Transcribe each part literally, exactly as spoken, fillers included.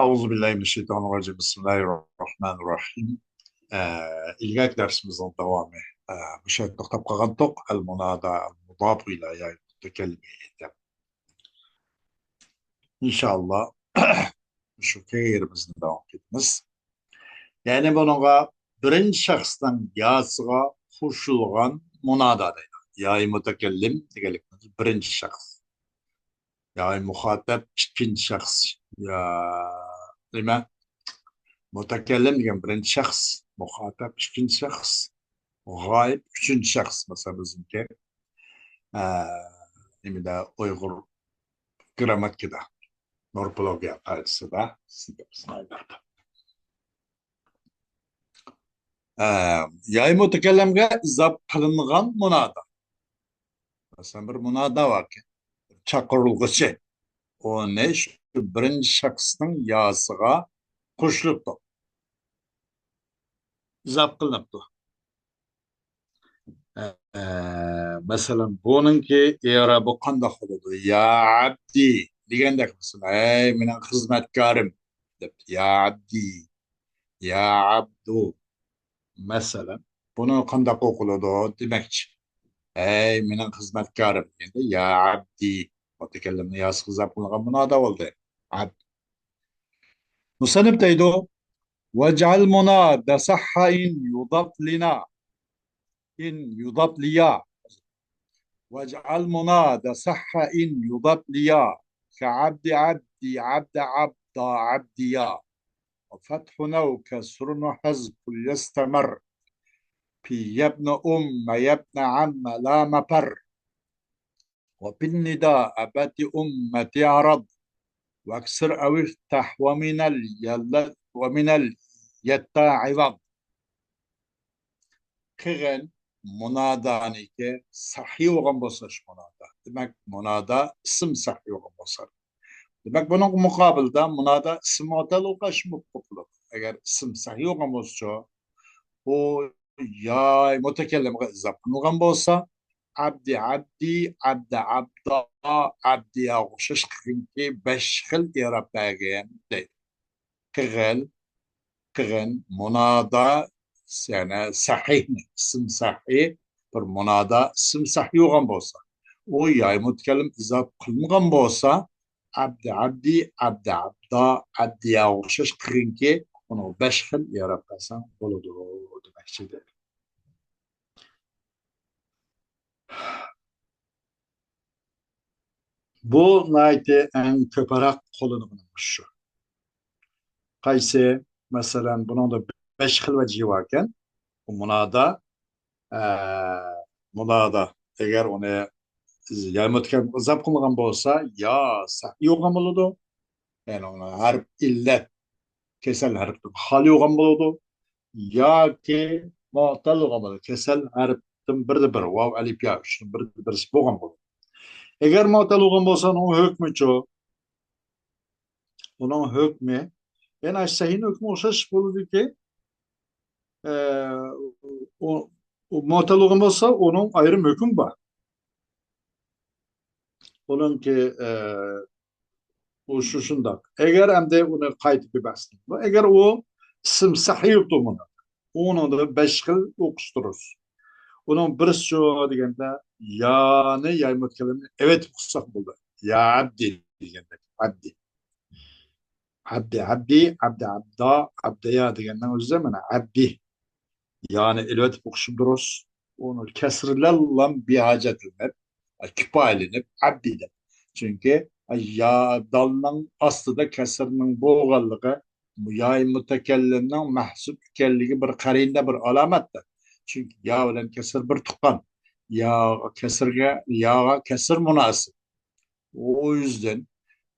أعوذ بالله من الشيطان الرجيم. بسم الله الرحمن الرحيم. ئە، ئىلگەركى دەرسىمىزنىڭ داۋامى. ئە، مۇشۇ يەردە توختاپ قالغانتۇق. ئەل مۇنادا، ئەل مۇداپۇ ئىلە ياي مۇتەكەللىمى دەپ. ئىنشاللا شۇ كەيرىمىزنى داۋام قىلىمىز. يەنى بۇنىڭغا بىرىنچى شەخسنىڭ ياسىغا قوشۇلغان مۇنادا دەيدۇ. ياي مۇتەكەللىم دېگەنلىكىمىز بىرىنچى شەخس. ياي مۇخاتەب ئىككىنچى شەخس. يا، نېمە؟ مۇتەكەللىم دېگەن بىرىنچى شەخس، مۇخاتەب ئىككىنچى شەخس، غايىب ئۈچىنچى شەخس. مەسىلەن، بىزنىڭكى، ئە، نېمىدە، ئۇيغۇر گرامماتىكىدا، مورفولوگىيە قائىدىسىدا، سىنتاكسىس قائىدىلەردە. ئە، ياي مۇتەكەللىمگە ئىزاپە قىلىنغان مۇنادا. مەسىلەن، بىر مۇنادا باركەن، چاقىرىلغۇچى. ئۇنى شۇ بىرىنچى شەخسنىڭ ياسىغا قوشۇلۇپتۇ. ئىزاپە قىلىنىپتۇ. ئە، مەسىلەن، بۇنىڭكى ئېرابى قانداق بولىدۇ؟ يا ئابدى دېگەندەك، مەسىلەن، ھەي، مېنىڭ خىزمەتكارىم دەپ، يا ئابدى، يا ئابدۇ. مەسىلەن، بۇنى قانداق ئوقۇلىدۇ دېمەكچى. ھەي، مېنىڭ خىزمەتكارىم دېگەندە، يا ئابدى. مۇتەكەللىمنى ياسىغا ئىزاپە قىلىنغان مۇنادا بولدى. ئابد. مۇسەننىپ دەيدۇ، واجعل منادى صح إن يضاف لنا. إن يضاف ليا. واجعل منادى صح إن يضاف ليا. كعبد عبدي عبد عبدى عبديا. وفتح أو كسر وحذف ليستمر. في يا ابن أم يا ابن عم لا مفر. وفي النداء أبت أمتي عرض. واكسر أو افتح ومن اليل-، ومن اليتا عوض. قىلغىن مۇنادانىكى سەھىي بولغان بولسا شۇ مۇنادا. دېمەك، مۇنادا ئىسىم سەھىي بولغان بولسا. دېمەك، بۇنىڭ مۇقابىلىدا مۇنادا ئىسىم مۇئتەل بولغاچ مۇتلەق بولىدۇ. ئەگەر ئىسىم سەھىي بولغان بولسىچۇ، ئۇ ياي مۇتەكەللىمگە ئىزاپە قىلىنغان بولسا، ئابدى ئابدى، ئابدى ئابدا، ئابدىياغا ئوخشاش قىلغىنكى بەش خىل ئېراب بەرگىن دەيدۇ. قىلغىن، قىلغىن، مۇنادا، يەنى سەھىينى، ئىسىم سەھىي، بىر مۇنادا ئىسىم سەھىي بولغان بولسا، ئۇ ياي مۇتەكەللىم ئىزاپە قىلىنغان بولسا، ئابدى ئابدى، ئابدى ئابدا، ئابدىياغا ئوخشاش قىلغىنكى، ئۇنىڭغا بەش خىل ئېراب بەرسەڭ بولىدۇ دېمەكچى ئىدى. بۇ ناھايىتى ئەڭ كۆپرەك قوللىنىلغىنىمىز شۇ. قايسى؟ مەسىلەن، بۇنىڭدا بەش خىل ۋەجىھى باركەن. بۇ مۇنادا، ئە، مۇنادا، ئەگەر ئۇنى ياي مۇتەكەللىم ئىزاپە قىلغان بولسا، يا سەھىي بولغان بولىدۇ. يەنى ئۇنى ھەرپ ئىللەت، كېسەل ھەرپتىن خالىي بولغان بولىدۇ. ياكى مۇئتەل بولغان بولىدۇ. كېسەل ھەرپتىن بىردە بىر، ۋاۋ، ئەلىپ، يا ئۈچتىن بىردە بىرسى بولغان بولىدۇ. ئەگەر مۇئتەل بولغان بولسا، ئۇنىڭ ھۆكمىچۇ؟ ئۇنىڭ ھۆكمى، يەنى سەھىينىڭ ھۆكمى ئوخشاش بولىدۇكى، ئە، ئۇ، ئۇ مۇئتەل بولغان بولسا، ئۇنىڭ ئايرىم ھۆكمى بار. ئۇنىڭكى، ئە، ئۇ شۇ شۇنداق. ئەگەر ئەمدى ئۇنى قايتا بىر بەھس قىلىمىز. ئەگەر ئۇ ئىسىم سەھىي بولۇپتۇ مۇنى، ئۇنىڭدا بەش خىل ئوقۇش دۇرۇس. ئۇنىڭ بىرسى شۇ دېگەندە، يانى ياي مۇتەكەللىمنى ئەۋېتىپ ئوقۇساق بولدى. يا ئابدى دېگەندەك، ئابدى. ئابدى، ئابدى، ئابدى، ئابدا، ئابدايا دېگەننىڭ ئۆزى مانا ئابدى. يانى ئېلىۋېتىپ ئوقۇشۇم دۇرۇس. ئۇنى كەسىرلەرلەم بىھاجەتلىنىپ، كۇپايىلىنىپ، ئابدى دەپ. چۈنكى يا دالنىڭ ئاستىدا كەسىرنىڭ بولغانلىقى ياي مۇتەكەللىمنىڭ مەھزۇپ ئىكەنلىكى بىر قەرىنە، بىر ئالامەتتۇر. چۈنكى يا بىلەن كەسىر بىر تۇغقان. يا كەسىرگە، ياغا كەسىر مۇناسىپ. ئۇ يۈزدىن،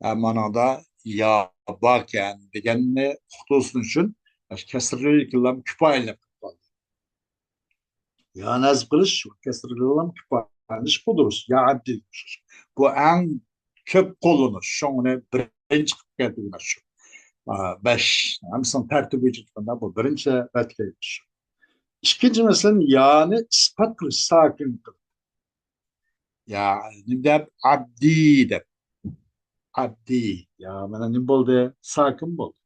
ئە، مانىڭدا يا باركەن دېگەننى ئۇقتۇرسۇن ئۈچۈن، ئاشۇ كەسىرلىكلەم كۇپايىلىنىپ قالدى. يا نەسب قىلىش، كەسىرلىكلەم كۇپايىلىنىش بۇ دۇرۇس. يا ئابدى. بۇ ئەڭ كۆپ قوللىنىش. شۇڭا ئۇنى بىرىنچى قىلىپ كەلتۈرگەن شۇ. ئا، بەش. ھەممىسىنىڭ تەرتىپى بويىچە ئېيتقاندا، بۇ بىرىنچى رەتلەيمىز شۇ. ئىككىنچى مەسىلە، يانى ئىسپات قىلىش، ساكىن قىلىش. يا، نېمە دەپ، ئابدى دەپ. ئابدى. يا، مانا نېمە بولدى؟ ساكىن بولدى.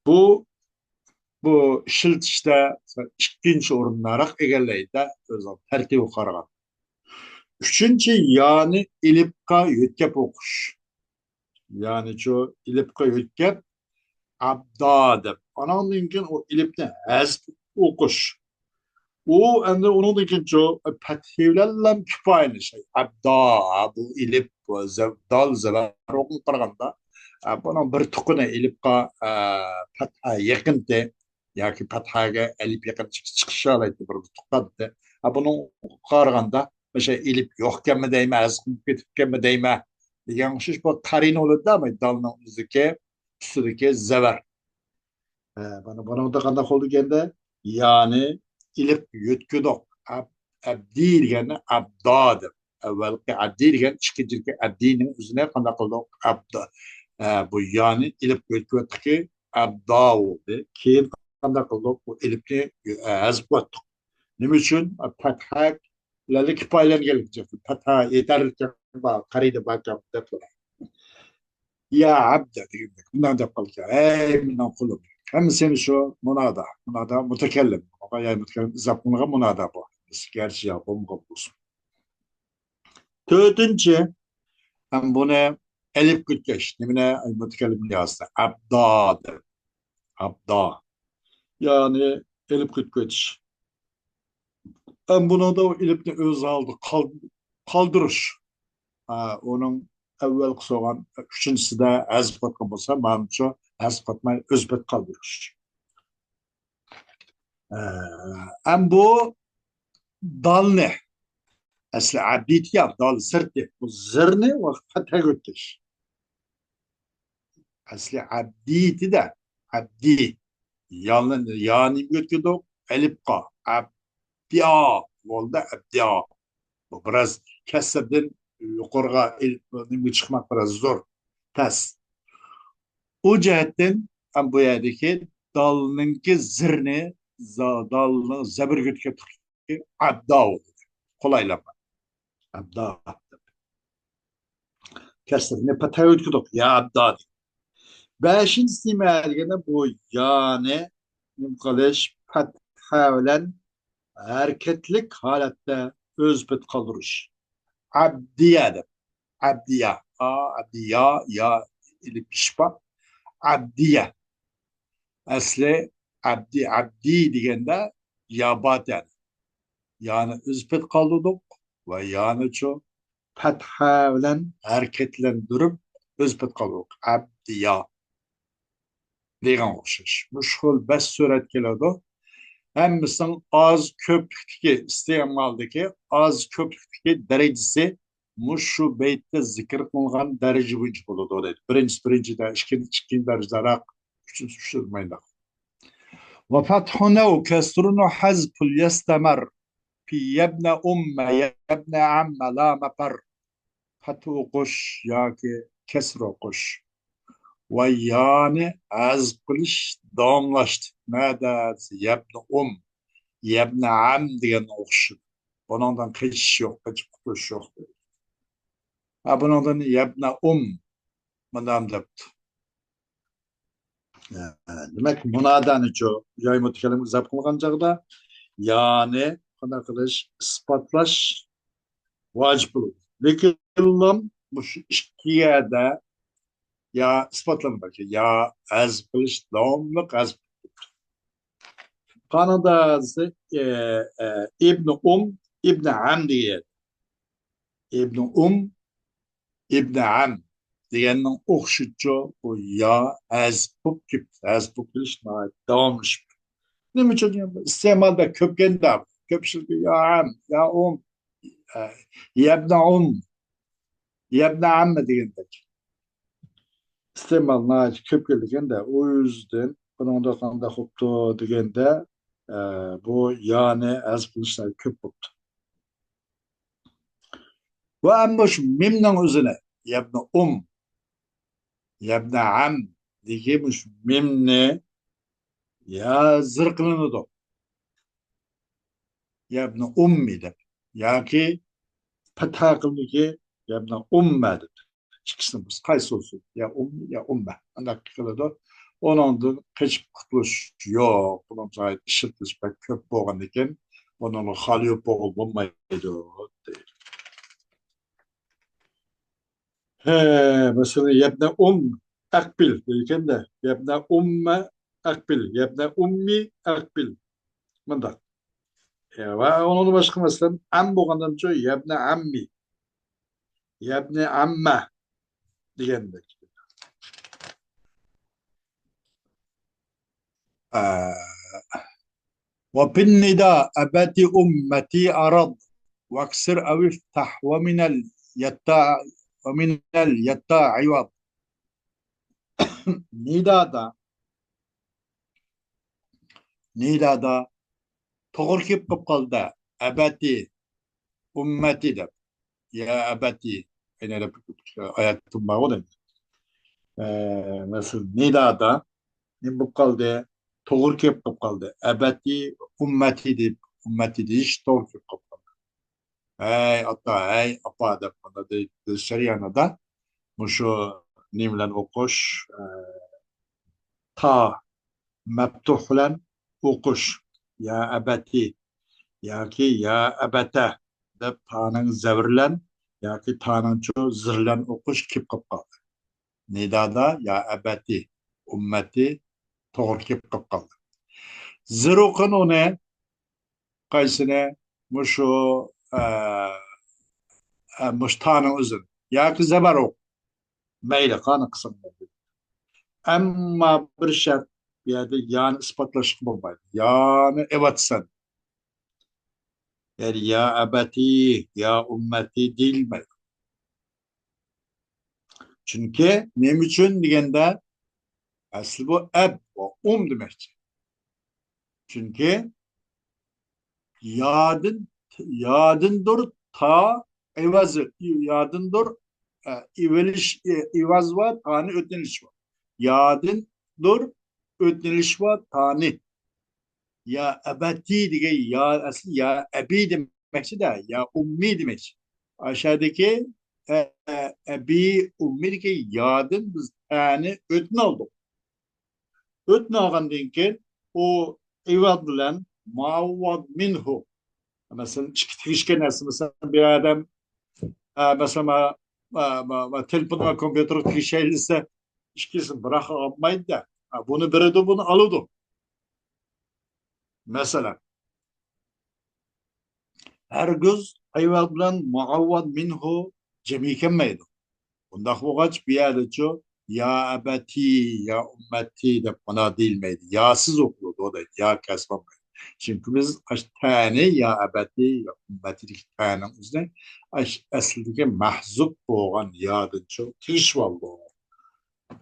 بۇ، بۇ ئىشلىتىشتە ئىككىنچى ئورۇننى نەق ئىگىلەيدۇ، ئۆزىنىڭ تەرتىپىگە قارىغاندا. ئۈچىنچى، يانى ئېلىپقا يۆتكەپ ئوقۇش. يانىچۇ ئېلىپقا يۆتكەپ، ئابدا دەپ. ئاناندىن كېيىن ئۇ ئېلىپنى ھەزىپ ئوقۇش. ئۇ ئەمدى ئۇنىڭدىن كېيىنچۇ پەتھى بىلەنلا كۇپايىلىنىش. ئابدا، بۇ ئېلىپ، بۇ زە-، دال زەبەر ئوقۇنغا قارىغاندا، ئە، بۇنىڭ بىر تۇقىنى ئېلىپقا، ئە، پەتھە يېقىنتى ياكى پەتھەگە ئەلىپ يېقىن چىقىش، چىقىشالايتتى بىر تۇققانتى. ئە، بۇنىڭ قارىغاندا، مۇشۇ ئېلىپ يوقكەنمۇ دەيمەن، ھەزىپ قىلىپ كېتىپكەنمۇ دەيمەن دېگەن ئوخشاش بۇ قارىنا بولىدۇ، دالنىڭ ئۆزىدىكى، ئۈستىدىكى زەبەر. ئە، مانا بۇنىڭدا قانداق بولدى دېگەندە، يانى ئېلىپ يۆتكىدۇق. ئەب-، ئەبدى دېگەننى ئابدا دەپ. ئەۋۋەلقى ئەبدى دېگەن ئىككىنچىدىكى ئەبدىنىڭ ئۆزىنى قانداق قىلدۇق؟ ئابدا. ئە، بۇ يانى ئېلىپ يۆتكىۋەتتۇقكى، ئابدا بولدى. كېيىن قانداق قىلدۇق؟ بۇ ئېلىپنى، ئە، ھەزىپ قىلىۋەتتۇق. نېمە ئۈچۈن؟ پەتھە بىلەنلا كۇپايىلەنگەنلىكى، پەتھە يېتەرلىك بار، قەرىنە باركەن دەپ. يا ئابدا دېگەندەك، بۇنداق دەپ قالىدىكەن. ئەي مېنىڭ قۇلۇم. ھەممە سېنى شۇ مۇنادا، مۇنادا مۇتەكەللىم. يا مۇتەكەللىم ئىزاپ قىلىنغان مۇنادا بۇ. گەرچە يا بولمىغان بولسۇن. تۆتىنچى، ھەم بۇنى ئېلىپ كۆتكەش. نېمىنى؟ مۇتەكەللىم يازدى. ئابدا دەپ. ئابدا. يەنى ئېلىپ كۆتكۈچ. ھەم بۇنىڭدا ئۇ ئېلىپنى ئۆز ھالىدا قال-، قالدۇرۇش. ھە، ئۇنىڭ ئەۋۋەلقى سورىغان ئۈچىنچىسىدە ھەزىپ قىلىۋاتقان بولسا، مانىمۇ ھەزىپ قىلىۋاتماي ئۆز پېتى قالدۇرۇش. ھە، ھەم بۇ دالنى، ئەسلى ئەبدىتى يا دال سىرتى، بۇ زىرنى ۋە پەتھەگە ئۆتكەش. ئەسلى ئەبدىتىدە، ئەبدى. يانى، يانى يۆتكىدۇق، ئەلىپقا. ئەبدىئا بولدى، ئەبدىئا. بۇ بىراز كەسىردىن يۇقىرىغا ئېلىپ، نېمىگە چىقماق بىراز زور، تەس. ئۇ جەھەتتىن ھەم بۇ يەردىكى دالنىڭكى زىرنى، زا-، دالنىڭ زەبىرگە ئۆتكەن ئابدا بولدى. قولايلىق. ئابدا. كەسرىنى پەتھەگە ئۆتكۈدۇق. يا ئابدا دېدى. بەشىنچىسى نېمە دېگەندە، بۇ يانى نېمە قىلىش؟ پەتھە بىلەن ھەرىكەتلىك ھالەتتە ئۆز پېتى قالدۇرۇش. ئابدىيە دەپ. ئابدىيە. ئا، ئابدىيا، يا، ئېلىپ ئىشپا. ئابدىيە. ئەسلى ئەبدى، ئەبدى دېگەندە يا بار يەنى. يانى ئۆز پېتى قالدۇردۇق ۋە يانىچۇ پەتھە بىلەن ھەرىكەتلەندۈرۈپ ئۆز پېتى قالدۇردۇق. ئەبدىيا دېگەن ئوخشاش. مۇشۇ خىل بەش سۈرەت كېلىدۇ. ھەممىسىنىڭ ئاز كۆپلۈكتىكى، ئىستېمالدىكى ئاز كۆپلۈكتىكى دەرىجىسى مۇشۇ بەيتتە زىكىر قىلىنغان دەرىجە بويىچە بولىدۇ دەيدۇ. بىرىنچىسى بىرىنچىدە، ئىككىنچى ئىككىنچى دەرىجىدە، ئۈچىنچى ئۈچىدە، ماينداق. وفتح أو كسر حذف يستمر في يا ابن أم يا ابن عم لا مفر. پەتھە ئوقۇش ياكى كەسرە ئوقۇش ۋە يانى ھەزىپ قىلىش داۋاملاشتى. نەدە؟ يا ابن أم، يا ابن عم دېگەننىڭ ئوخشىشىدۇ. بۇنىڭدىن قېچىش يوق، قېچىپ قۇتۇلۇش يوق. ھە، بۇنىڭدىن يا ابن أم مۇنداق دەپتۇ. دېمەك، مۇنادانىچۇ يا مۇتەكەللىمگە ئىزاپە قىلغان چاغدا يانى قانداق قىلىش؟ ئىسپاتلاش ۋاجىپ بولىدۇ. لېكىنلا مۇشۇ ئىككى يەردە يا ئىسپاتلانمايدۇ، يا ھەزىپ قىلىش، داۋاملىق ھەزىپ قىلىش. قانۇندا دېسە، ئە، ئە، ئىبنى ئۇم، ئىبنى ئەم دېگەن. ئىبنى ئۇم، ئىبنى ئەم دېگەننىڭ ئوخشىتىچۇ، بۇ يا ھەزىپ بولۇپ كېلىپتۇ. ھەزىپ بولۇپ كېلىش ناھايىتى داۋاملىشىپ. نېمە ئۈچۈن؟ ئىستېمالدا كۆپكەندە، كۆپچىلىكى يا ئەم، يا ئۇم، ئە، يەبنە ئۇم، يەبنە ئەممە دېگەندەك. ئىستېمال ناھايىتى كۆپ كېلىدىكەندە، ئۇ يۈزدىن بۇنىڭدا قانداق بوپتۇ دېگەندە، ئە، بۇ يانى ھەزىپ قىلىشلار كۆپ بوپتۇ. ۋە ئەمما شۇ مىمنىڭ ئۆزىنى، يەبنە ئۇم، يەبنە ئەم دېگەن مۇشۇ مىمنى يا زىر قىلىنىدۇ. يەبنە ئۇممى دەپ. ياكى پەتھا قىلىنىدۇ، يەبنە ئۇممە دەپ. ئىككىسىنى بولسا قايسى بولسۇن، يا ئۇم، يا ئۇممە، ئانداق قىلىدۇ. ئۇنىڭدىن قېچىپ قۇتۇلۇش يوق. بۇنىڭ جايىدا ئىشلىتىلىش بەك كۆپ بولغاندىكىن، بۇنىڭغا خالىيۇپ بولغىلى بولمايدۇ، دەيدۇ. ھە، مەسىلەن، يەبنە ئۇم ئەقبىل دەيدىكەندە، يەبنە ئۇممە ئەقبىل، يەبنە ئۇممى ئەقبىل. مۇنداق. ۋە ئۇنىڭدىن باشقا، مەسىلەن، ئەم بولغاندىمچۇ، يەبنە ئەممى، يەبنە ئەممە دېگەندەك. ئە، وفي النداء أبت أمتي أرض واكسر أو افتح ومن اليتاء، ومن اليتاء عوض. نىدادا، نىدادا توغرا كېلىپ قالدى، ئەبەتى، ئۇممەتى دەپ. يا ئەبەتى، يەنە دەپ ئايەتتىن بارغۇ دەيمەن. ئە، مەسىلەن، نىدادا نېمە بولۇپ قالدى؟ توغرا كېلىپ قالدى. ئەبەتى، ئۇممەتى دەپ، ئۇممەتى دېيىش توغرا كېلىپ قالدى. ھەي ئاتا، ھەي ئاپا دەپ مانا دەيدۇ شەريانىدا. مۇشۇ نېمە بىلەن ئوقۇش، ئە، تا مەپتۇھ بىلەن ئوقۇش، يا ئەبەتى ياكى يا ئەبەتە دەپ تانىڭ زەبىر بىلەن ياكى تانىڭچۇ زىر بىلەن ئوقۇش كېلىپ قالىدۇ. نىدادا يا ئەبەتى، ئۇممەتى توغرا كېلىپ قالىدۇ. زىر ئوقۇڭ ئۇنى، قايسىنى؟ مۇشۇ، ئە، ئە، مۇشۇ تانىڭ ئۆزىنى ياكى زەبەر ئوقۇڭ. مەيلى، قانى قىلساڭ بولدى. ئەمما بىر شەرت، بۇ يەردە يانى ئىسپاتلاشقا بولمايدۇ. يانى ئېۋەتسەن. يەنى يا ئەبەتى، يا ئۇممەتى دېيىلمەيدۇ. چۈنكى نېمە ئۈچۈن دېگەندە، ئەسلى بۇ ئەب ۋە ئۇم دېمەكچى. چۈنكى يادىن، يادىندۇر تا ئەۋەزى، يادىندۇر، ئە، ئېۋىلىش، ئە، ئېۋەز ۋە تانى ئۆتنىلىش ۋە. يادىندۇر ئۆتنىلىش ۋە تانى. يا ئەبەتى دېگەن يا ئەسلى يا ئەبى دېمەكچىدە، يا ئۇممى دېمەكچى. ئاشادىكى ئە، ئە، ئەبى ئۇممىدىكى يادىن بىز ئەنى ئۆتنى ئالدۇق. ئۆتنى ئالغاندىن كېيىن ئۇ ئىۋاد بىلەن مۇئەۋۋەد مىنھۇ. مەسىلەن، ئىككى تېگىشكەن نەرسە، مەسىلەن، بىر ئادەم، ئە، مەسىلەن، ما، ما، ما، ما، تېلېفون ۋە كومپيۇتېرغا تېگىشەيلىسە، ئىككىسىنى بىراق ئالمايدۇ-دە. ئە، بۇنى بېرىدۇ، بۇنى ئالىدۇ. مەسىلەن، ھەرگىز ئىۋاد بىلەن مۇئەۋۋەد مىنھۇ جەمئىي كەلمەيدۇ. بۇنداق بولغاچ، بۇ يەردىچۇ يا ئەبەتى، يا ئۇممەتى دەپ مانا دېيىلمەيدۇ. ياسىز ئوقۇلىدۇ دەيدۇ، يا كەسىر بولمايدۇ. چۈنكى بىز ئاش تەنى يا ئەبەتى، يا ئۇممەتىدىكى تەنىڭ ئۆزىنى ئاش ئەسلىدىكى مەھزۇپ بولغان يادىنچۇ تېگىشىۋالدۇق.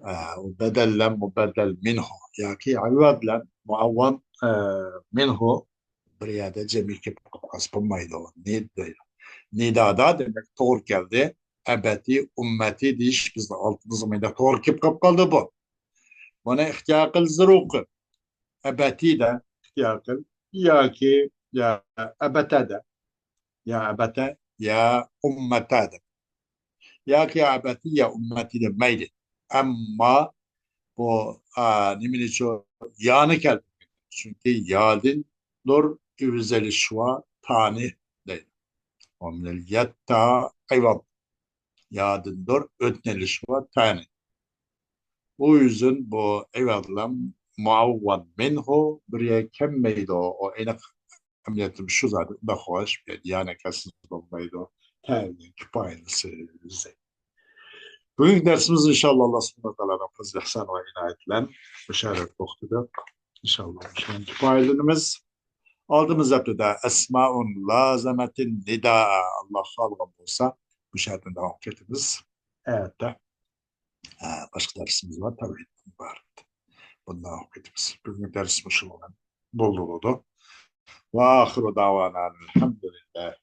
ئە، بەدەللەن مۇبەددەل مىنھۇ ياكى ئىۋادلەن مۇئەۋۋەد، ئە، مىنھۇ بىر يەردە جەمئىي كېلىپ قالسا بولمايدۇ. نى-، دەيدۇ. نىدادا دېمەك توغرا كەلدى. ئەبەتى، ئۇممەتى دېيىش بىزنىڭ ئالدىمىزغا مۇنداق توغرا كېلىپ قاپقالدى بۇ. بۇنى ئىختىيار قىل زىر ئوقۇ. ئەبەتىدە ئىختىيار قىل ياكى يا ئەبەتەدە. يا ئەبەتە، يا ئۇممەتە دەپ. ياكى يا ئەبەتى، يا ئۇممەتى دەپ مەيلى. ئەمما بۇ، ئا، نېمىنى شۇ يانى كەلتۈرگەن. چۈنكى يادىندۇر ئىۋزېلىشۋا تانى دەيدۇ. ئومنىل يەتتا ئەيۋان. يادىندۇر ئۆتنىلىشۋا تانى. ئۇ يۈزدىن بۇ ئەيۋانلام مۇئەۋۋەن مىنھۇ بىر يەرگە كەلمەيدۇ. ئۇ ئېنىق ئەمەلىيەتتە شۇ زادى ئۇنداق خوش، يەنە كەلسىڭىز بولمايدۇ. تەنىڭ كۇپايىلىسىز. بۈگۈنكى دەرسىمىز ئىنشاللا ئاللا سۇبھانەھۇ ۋە تائالانىڭ پەزلى ئىھسانى ۋە ئىنايىتى بىلەن مۇشۇ يەردە توختىدۇق. ئىنشاللا مۇشۇ يەردىن كۇپايىلىنىمىز. ئالدىمىز ھەپتىدە ئەسمائۇن لازىمەتىن نىدا، ئاللا خالىغان بولسا، مۇشۇ يەردىن داۋام كېتىمىز. ئەتە، ئە، باشقا دەرسىمىز بار، تەۋھىدتىن ئىبارەت. بۇنداق ئوقۇپ كېتىمىز. بۈگۈنكى دەرس مۇشۇ بىلەن بولدۇرۇلىدۇ. ۋە ئاخىرۇ داۋانا ئەلھەمدۇلىللاھ.